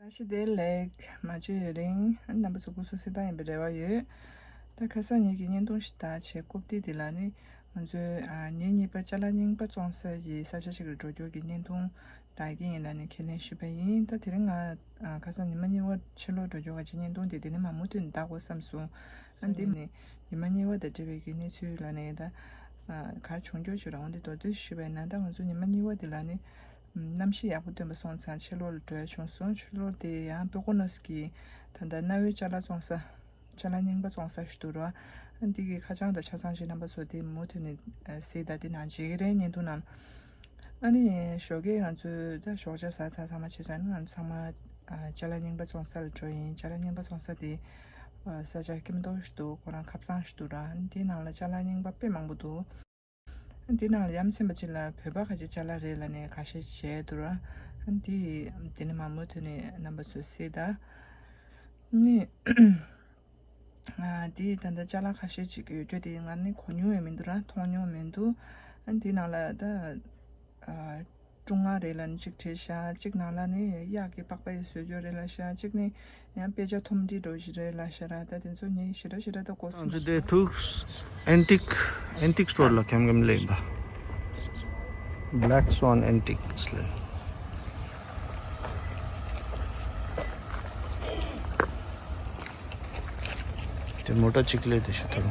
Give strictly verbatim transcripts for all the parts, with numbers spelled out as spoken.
ཞི་བདེ་ལེགས། མ་བརྗོད་ཡུན་རིང་། རྣམ་པ་ཚོ་སྐུ་གཟུགས་གསལ་ཐང་ཡིན་པའི་རེ་བ་ཡོད། ད་ཁ་སང་ངེད་ཀྱི་བརྙན་ཐུང་ཞིག་ད་བྱས་རྐུབ་སྟེགས་དེ་ལ་ནི་ང་ཚོའི་ཉིན་གཉིས་པ་ཅ་ལག་རྙིང་པ་བཙོང་ས་ཡི་ས་ཆ་ཞིག་ལ་འགྲོ་རྒྱུ་གི་བརྙན་ཐུང་ད་གི་ཡིན་ལ་ནི་ཁས་ལེན་ཞུས་པ་ཡིན། ད་དེ་རིང་ང་ཁ་སང་ཉི་མ་གཉིས་པ་ཕྱི་ལོགས་འགྲོ་རྒྱུ་ག་ཅིག་བརྙན་ཐུང་དེ་དེ་ནི་མ་མུ་མཐུད་ནས་ལྟ་དགོས་བསམ་སོང་། ཨ་འདི་ནི་ཉི་མ་གཉིས་པ་དང་འབྲེལ་བའི་གི་གནས་ཚུལ་ལ་ནི་ད་ག་བྱུང་རྒྱུ་ཞིག་རང་དེ་མདོར་བསྡུས་ཞུས་པ་ཡིན་ན། ད་ང་ཚོ་ཉི་མ་གཉིས་པ་དེ་ལ་ནི་གནམ་གཤིས་ཡག་པོ་སྟོན་པ་སོང་ཙང་ཕྱི་ལོགས་ལ་འགྲོ་ཡ་བྱུང་སོང་། ཕྱི་ལོགས་དེ་ཡང་པོ་ཀོ་ནོས་ཀྱི་ད་ལྟ་གནའ་བོའི་ཅ་ལག་བཙོང་ས། ཅ་ལག་རྙིང་པ་བཙོང་ས་ཞིག་འདུག་ར། ཨ་འདི་གི་ཁ་བྱང་དང་ཆ་ཚང་ཞིག་རྣམ་པ་ཚོ་དེ་མུ་མཐུད་ནས་གཟིགས་དང་། དེ་ནང་མཇལ་གྱི་རེད་བརྙན་ཐུང་ནང་། ཨ་ནི་ཞོགས་ཀས་ང་ཚོས་ད་ཞོགས་ཇ་ཟ་ཚར་ཚང་མ་བྱས་ཚར་ནས་ང་ཚོ་ཚང་མ་ཅ་ལག་རྙིང་པ་བཙོང་ས་ལ་འགྲོ་ཡིན། ཅ་ལག་རྙིང་པ་བཙོང་ས་དེ་ས་ཆ་སྐྱིད་མདོག་ཞིག་འདུག་ཁོ་རང་ཁ་བཟང་ཞིག་འདུག་ར། ཨ་ནི་དེའི་ནང་ལ་ཅ་ལག་རྙིང་པ་དཔེ་མང་པོ་འདུག་འདི་ནང་ལ་ཡ་མཚན་པ་ཅིག་ལ་བོད་པ་ཁ་ཤས་ཅ་ལག་རེད་ལབ་ནས་ཁ་ཤས་བྱས་འདུག་ར། འདི་དེ་ནི་མ་མུ་མཐུད་ནས་རྣམ་པ་ཚོས་གཟིགས་དང་། ནི་འདི་ད་ལྟ་ཅ་ལག་ཁ་ཤས་ཅིག་ཡོད་རྒྱུ་དེ་ང་ནི་གོ་མྱོང་ཡང་མི་འདུག་ར། མཐོང་མྱོང་མི་འདུག་འདི་ནང་ལ་ད་སྲུང་མ་རེད་ལབ་ནས་གཅིག་བྲིས་ཤག་གཅིག་ནང་ལ་ནི་གཡག་གི་པགས་པ་ཡི་བཟོ་བཅོས་རེད་ལབ་ཤག་གཅིག་ནི་ཡང་དཔེ་ཆ་ཐུམ་སྒྲིལ་འདྲ་བོ་ཞིག་རེད་ལབ་ཤག་ར། ད་དེ་ཚོ་ངས་ཞེ་དྲག་ཞེ་དྲག་ད་གོ་ཚོད་མ་སོང་། Today Thuk's antique antique store ལ་ཁྱམ་ཁྱམ་ལེན་པ། Black Swan Antiques ལ། དེ་མོ་ཊ་གཅིག་ལས་དེ་ཞིག་ཐོན།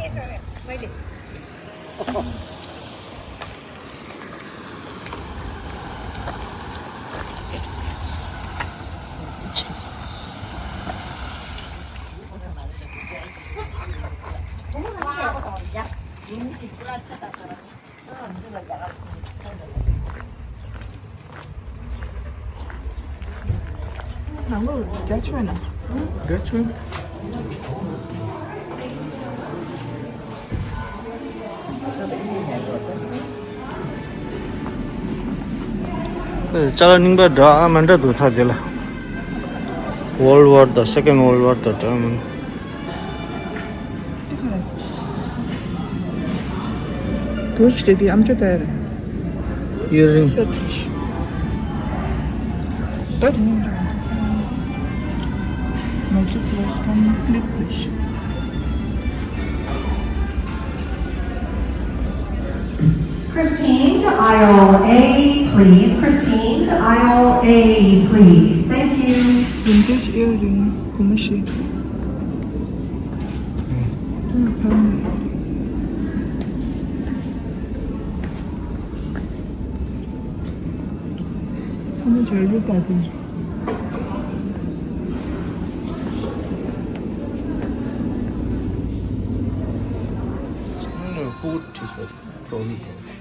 ནང་ལོགས་རྒྱ་ཆོད་ན། རྒྱ་ཆོད། ཅ་ལག་རྙིང་པ་འདྲ་ཨ་མ་འདྲ་འདུག་ཐ་དེ་ལ། World War དང་Second World War དང་འདྲ་མི་འདུག Brooch dedi amca der. Earring. Satış. Dört. Multiple from Clippish. Christine to aisle A, please. Christine to aisle A, please. Thank you. Vintage earring, kumaşı. ཚང་མ་འབྱོར་ཡོད་ད་དེ། ཚང་མ་ཕྲུ་གུ་ཁྲིད་ས་ཊོ་ལི་ཊོ་ལི།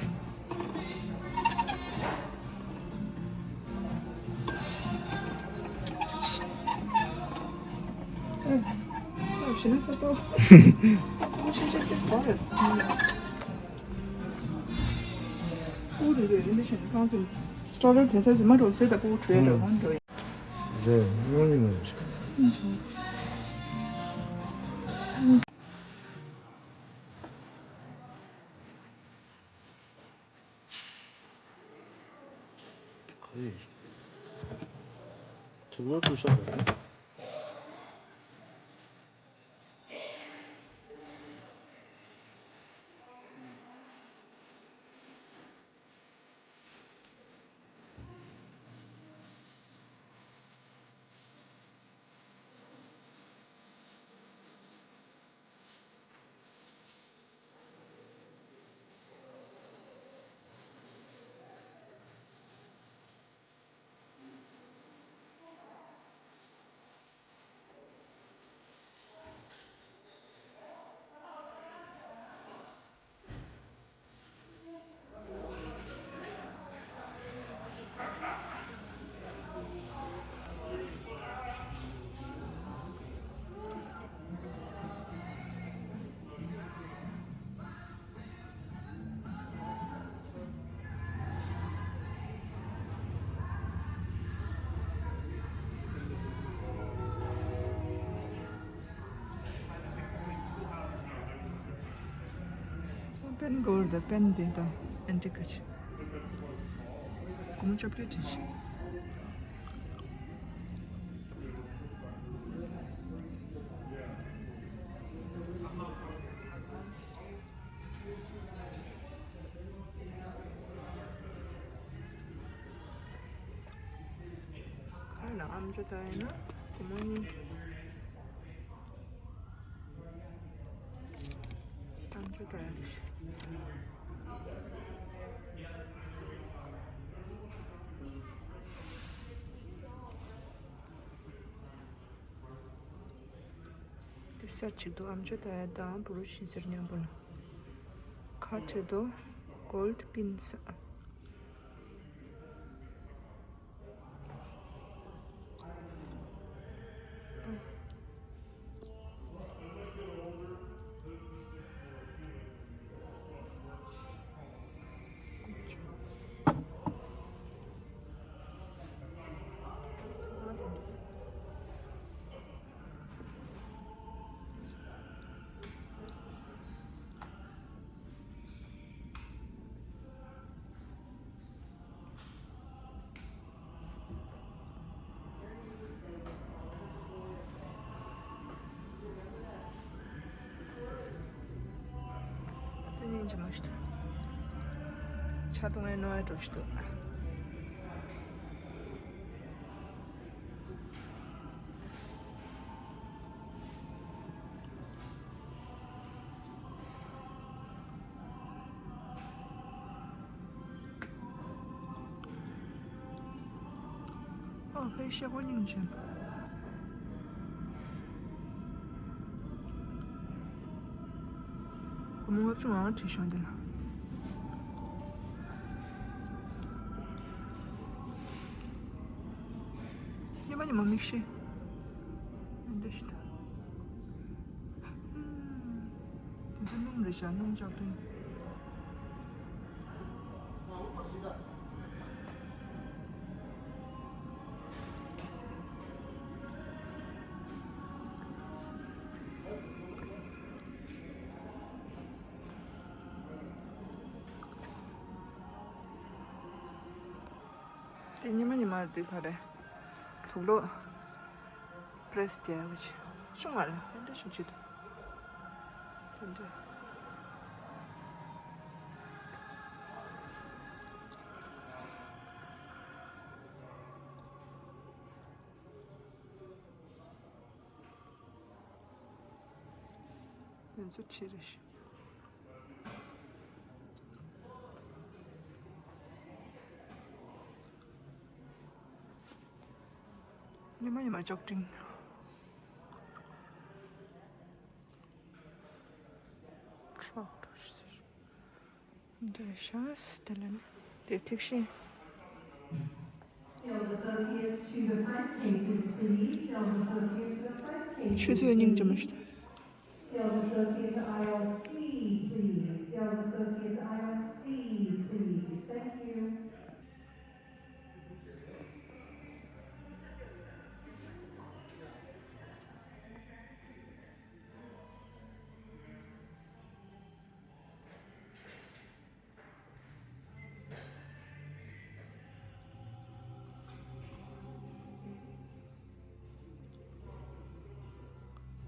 སྟོ་ར་དེ་ཚོ་མ་འགྲོ་ཟེར་ད་པོ་བྲོས་འགྲོ་གང་འགྲོ་ཡིན། རེད། སྨྱོ་ནི་མ་རེད། ག་རེ། དེ་སྔོན་དུ་ཤོག་རེད། སོང་པན་གོར་དང་པན་དེ་དང་ཨན་ཏི་ཀ་ཆི། སྒོར་མོ་བཅོ་བརྒྱད་བྲིས་ཤིག་ཨམ་ཅོག་ལྟ་ཡིན་ན་སྒོར་མོ་གཉིས། ཨམ་ཅོག་ལྟ་ཡ་རེད། དེ་གསར་ཅིག་འདུག་ཨམ་ཅོག་ལྟ་ཡ་དང་བུ་རུ་ཤིང་སེར་མཉམ་པོ་ལ། ཁ་བྲལ་དོ། གོལ་ཌི་པིན་ས། དེ་ཉིན་གྱི་མ་ཤི་ད། ཆ་ཏོང་ཨེ་ནོ་ཨེ་འགྲོ་ཤི་ད། ཨོ་ཧེ་ཤེ་གོ་སྙིང་རྗེ། སྒོར་མོ་ལྔ་བཅུ་ང་བྲིས་ཤོག་འདི་ལ། ཉི་མ་ཉི་མ་མིག་ཤེས། འདི་ཤི་ད། དེ་ཚོ་སྣུམ་རེད་ཤག་སྣུམ་ལྕགས་ཀྲིན། དེ་ཉི་མ་ཉི་མ་དུས་ག་རེ། དུག་ལོག་པྲེ་སི་རྒྱག་ཡག་ཅིག་ཆུང་བ་ལ་ཧན་འདྲ་ཞིག་བྱེད་དུ། དེ་འདྲ། དེ་ཚོ་ཁྲིད་རེད་ཤག་ཉི་མ་ཉི་མ་ལྕགས་ཀྲིན། འདི་ཤ་སི་དེ་ལ་ནི་དེ་ཐིག་ཤིང་། Sales associate to the front cases, please. Sales associate to the front cases, ཆུ་ཚོད་སྙིང་རྗེ་མ་please. ཤི་ད། Sales associate to aisle C, please. Sales associate to aisle C, please. Thank you.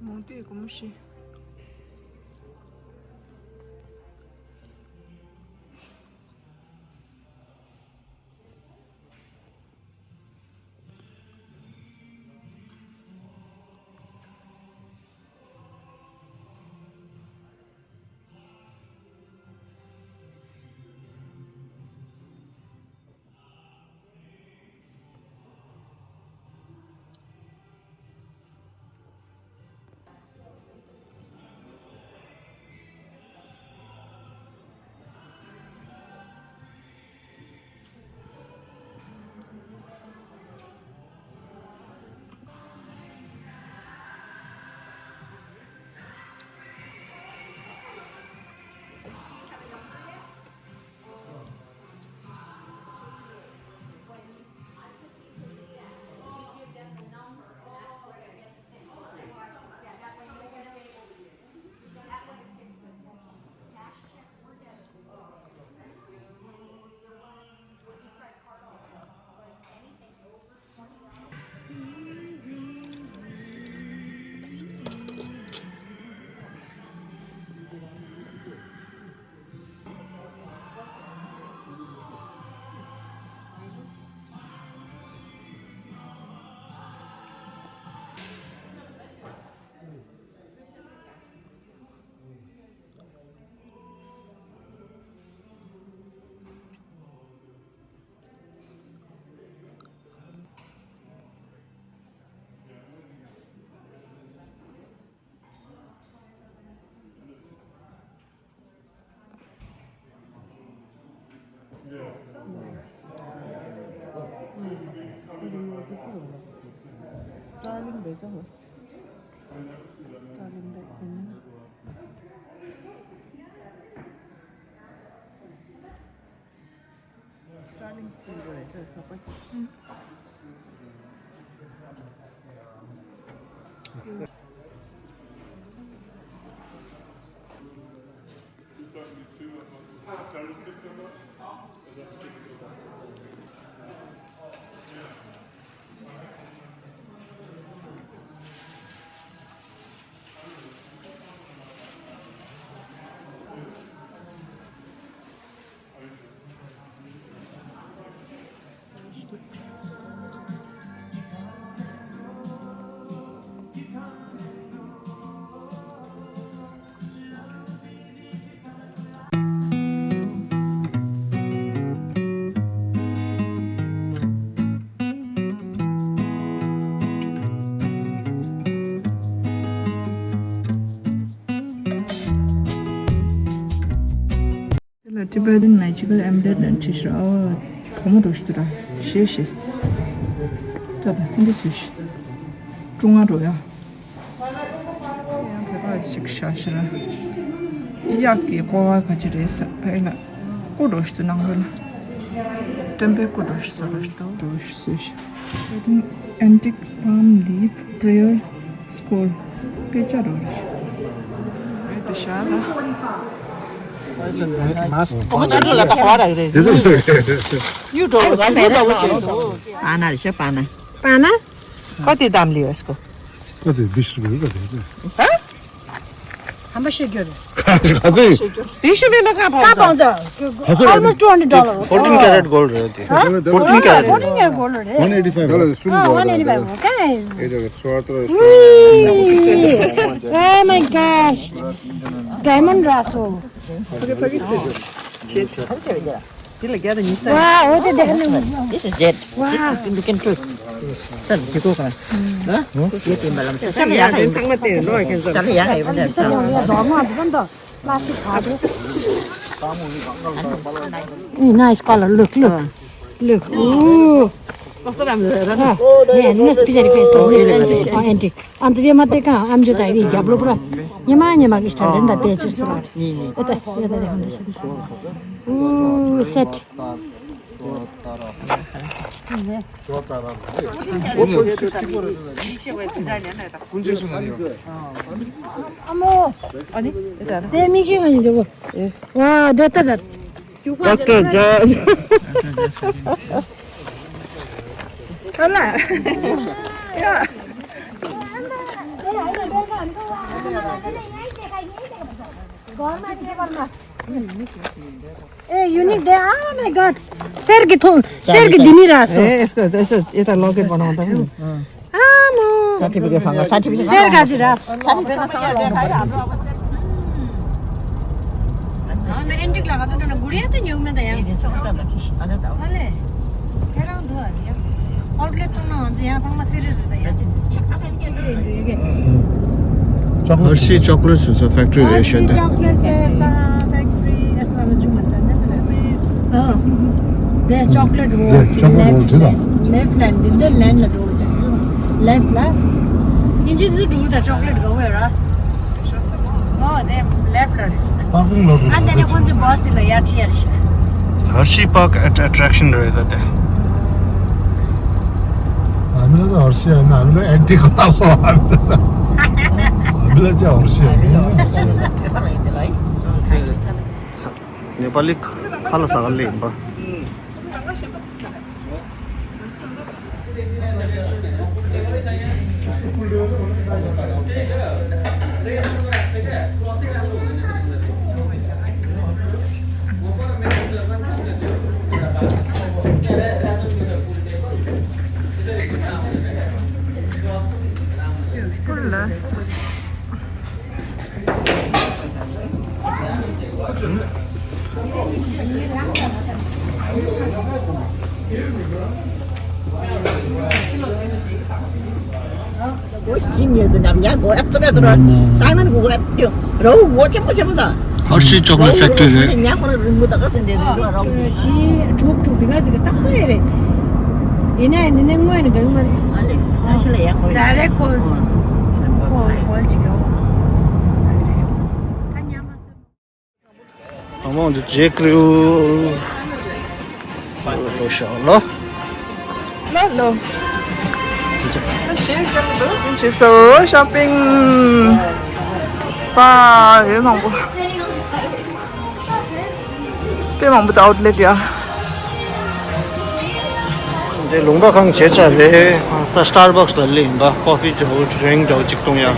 མོང་ཏི་གོམས་ཤིག Bezos. Starlink back in. Starlink still going, so it's open. དེ་ལ་Tibetan Magical Amulet ནས་བྲིས་ཤག་ཨོ། བུ་མོ་འགྲོ་ཤི་ཏུ་ར། ཤེས་ཤེས། ད་ད་འདི་སུ་ཤི། ཀྲུང་ཨ་འགྲོ་ཡ། ཡང་བོད་པ་ཅིག་ཤ་ཤི་ར། གཡག་གི་ཀོ་བ་ག་ཅི་རེད་ས་ཕ་ཡི་ལ། སྐུ་འགྲོ་ཤི་ཏུ་ནང་བོད་ལ། སྟོན་པའི་སྐུ་འགྲོ་ཤི་ས་འགྲོ་ཤི་ཏུ་འགྲོ་ཤི་སུ་ཤི། Antique palm leaf prayer scroll དཔེ་ཆ་རོ་རེད། དེ་ཤ་ལ། ཡུ་འགྲོ་བ་ཞིག་འགྲོ་བ་ཞིག་འགྲོ། པ་ན་རེ་ཤ་པ་ན། པ་ན། ཀོ་ཏི་དམ་ལི་ཡོད་སྐོ། ཀོ་ཏི་བི་ཤུ་གི་ཀོ་ཏི། ཧ། ཧམ་པ་ཤེས་རྒྱུ་རེད། ག་ཚོད། བི་ཤུ་མེད་ན་ཀ་ཕོང་ཀ་ཕོང་ཙམ། Almost two hundred dollar. Fourteen karat gold རེད་དེ། Fourteen karat gold རེད། One eighty five. Ah, one eighty five. Okay. Oh my gosh. Diamond ར་སོ། དེ་ལ་རྒྱ་དང་ཉི་ཤུ། Wow, oh, the diamond. This is jet. Wow. Look into it. ས་ལ་གི་གོ་ག་ས་ལ་ཡ་ག་ཡོད་ས་ལ་ཡ་ག་ཡོད་ས། Nice color. Look, look. Look. Ooh. Yeah, nice picture face to antique. Antique. Antique ma te ka am jo tai ni jablo pura. Nyama nyama ki standard da pe chis to. Ota, ya da de hon de. Ooh, set. ཨ་མོ། ཨ་ནི་དེ་མིག་ཤེལ་ག་ནས་འདུག་ཨེ། ཝ་དེ་ལྟ་ད། Doctor George. ཁ་ལ། ཡ། ཨེ། Unique day. Oh my God. གསེར་གྱི་ཐོ། གསེར་གྱི་ལྡེ་མིག་ར་སོ། ཨེ། ཨེ་སྐོ་དེ་སོ་ཨེ་ད་ལོ་ཀེཊ་པ་ནང་ད། ཨ་མོ། ས་ཐིག་པའི་སང་ས་ཐིག་པའི་གསེར་ག་ཅི་ར། ས་ཐིག་པའི་སང་ད་ད་ཡ། ཨ་མ་ཨེན་ཊིག་ལ་ག་ཚོད་འགྲོ་ན་གུ་རེ་ཡ་ད་ཉོ་མེད་ད་ཡ། ཨེ་དེ་ཚོ་ད་ད་ཁི་ཤི་ཨ་ད་ད། ཨ་ལེ། ཁྱེད་རང་འདུག་ཨ་ཡ། ཨའུཊ་ལེཊ་ཐོང་ན་ང་ཚོ་ཡང་ཚང་མ་སི་རི་ཡས་རེད་ད་ཡ། Hershey chocolate ཟེར་ས་ཕེག་ཊི་རི་རེད་ཤག་ད། Hershey chocolate ཟེར་ས་ཕེག་ཊི་རི་ཨེ་སི་ལ་ལ་ཅུང་མ་ཙམ་ནས་མ་ལ་ཚེ། ཨ། དེ་chocolate world དེ་chocolate world དེ་ལ། Left ལ་འདི་འདི་ལན་ལ་འགྲོ་ཟེར་ཅུང་left ལ། ཨིན་ཇི་འདི་འགྲོ་ད་chocolate ག་བས་ར། ཨོ་དེ་left ལ་རེད། པར་ཀིང་ལོ་ཊི། ཨ་ནི་ཁོང་ཚོའི་བྷོ་སི་དེ་ལ་ཡར་ཁྲིད་ཡ་རེད་ཤག Hershey Park at- attraction རེད་ད་དེ། ཨ་མི་ལ་ད་ཧར་ཤི་ཡ་ན་ཨ་མི་ལ་ཨན་ཏི་ཀ་ལ་ཨ་མི་ལ་ཨ་མི་ལ་ཅི་ཧར་ཤི་ཡ་ནི། ནེ་པ་ལི་ཁ་ལ་ཟ་ག་ལེ་ཡིན་པ། ཞིང་ཉེ་དུ་ནམ་ཡང་གོ་ཡག་ཚོད་དུ་ར་ས་ནན་གོ་ཡག་ཡོད་རོ་འོ་ཆེན་པོ་ཆེན་པོ་དང་། Hershey chocolate factory རེད། ཉག་ཁོ་ར་རིང་མོ་དག་ག་སེ་འདྲ་རེད་རོ། ཞི་དྲུག་དྲུག་དེ་ག་ཟེར་གི་རྟག་པ་ཡོད་རེད། ཡིན་ན་ཡང་འདི་ནས་དངོས་ནས་གང་མ་རེད། ཨ་ལེ། ད་རེས་ཁོ་ཁོ་གོལ་ཅིག་ཡོང་། ད་མང་དུ་ཇེ་ཀྲུ། ལོ་ཤ་ལོ། ལོ་ལོ། ཞེས་སོ་ཤོ་པིང་པ་ཡོད་མང་པོ། དཔེ་མང་པོ་འདུག་ཨའུ་ཊི་ལེ་ཊི་ཡ། འདི་ལུང་པ་གང་བྱེད་ཆ་རེད། ད་སི་ཊར་བྷག་སི་ལ་སླེབས་ཡིན་པ། ཀོ་ཕི་འདྲ་བོ་ཌི་རིང་འདྲ་བོ་གཅིག་བཏུང་ཡ་ར།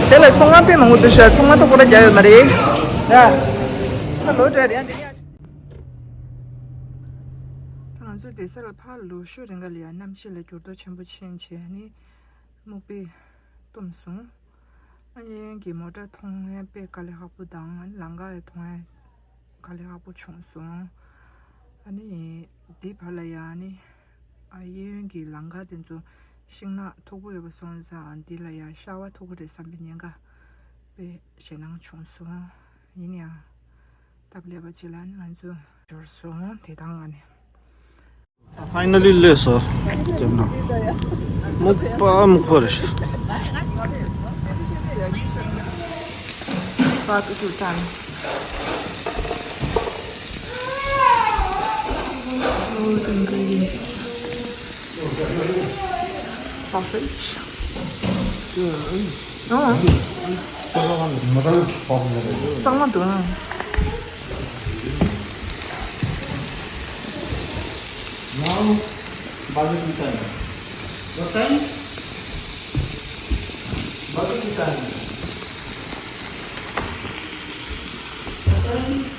དེ་ལ་ཚོང་ཁང་དཔེ་མང་པོ་འདུག་ཤག་ཚོང་ཁང་ཐོག་པོ་ར་རྒྱག་ཡོད་མ་རེད་ར། ད་ལོ་འདྲ་རེད་ཡ། འདི་ཡ། ད་ང་ཚོ་བསྡད་ས་ལ་ཕར་ལོག་ཤུལ་རིང་ག་ལ་ཡ་གནམ་གཤིས་ལ་འགྱུར་ལྡོག་ཆེན་པོ་ཕྱིན་བྱས་ནི་སྨུག་པས་བཏུམས་སོང་། ཨ་གཡས་གཡོན་གྱི་མོ་ཊ་མཐོང་ཡས་དཔེ་དཀའ་ལས་ཁག་པོ་དང་ཨ་ནི་ལམ་ཁ་ཡ་མཐོང་ཡས་དཀའ་ལས་ཁག་པོ་བྱུང་སོང་། ཨ་ནི་འདི་བར་ལ་ཡ་ཨ་ནི་ཨ་གཡས་གཡོན་གྱི་ལམ་ཁ་དེ་ཚོ་ཤིང་ནགས་མཐུག་པོ་ཡོད་པ་སོང་ཙང་འདི་ལ་ཡ་ཤ་བ་ཐུག་གི་རེད་བསམ་པའི་ཉེན་ཁ་དཔེ་ཞེད་སྣང་བྱུང་སོང་། ཡིན་ཡང་། སྟབས་ལེགས་པ་ཅིག་ལ་ནི་ང་ཚོ་འབྱོར་སོང་། དེ་དང་ང་ནི། ད་ཕའི་ནལ་ལི་སླེབས་སོང་། དེ་ན་སྨུག་པ་སྨུག་པ་རེད། Barbecue time. All ingredients. Sausage. ཨ། གཙང་མ་འདུག་ཨ། Now, barbecue time. What time? Barbecue time. What time?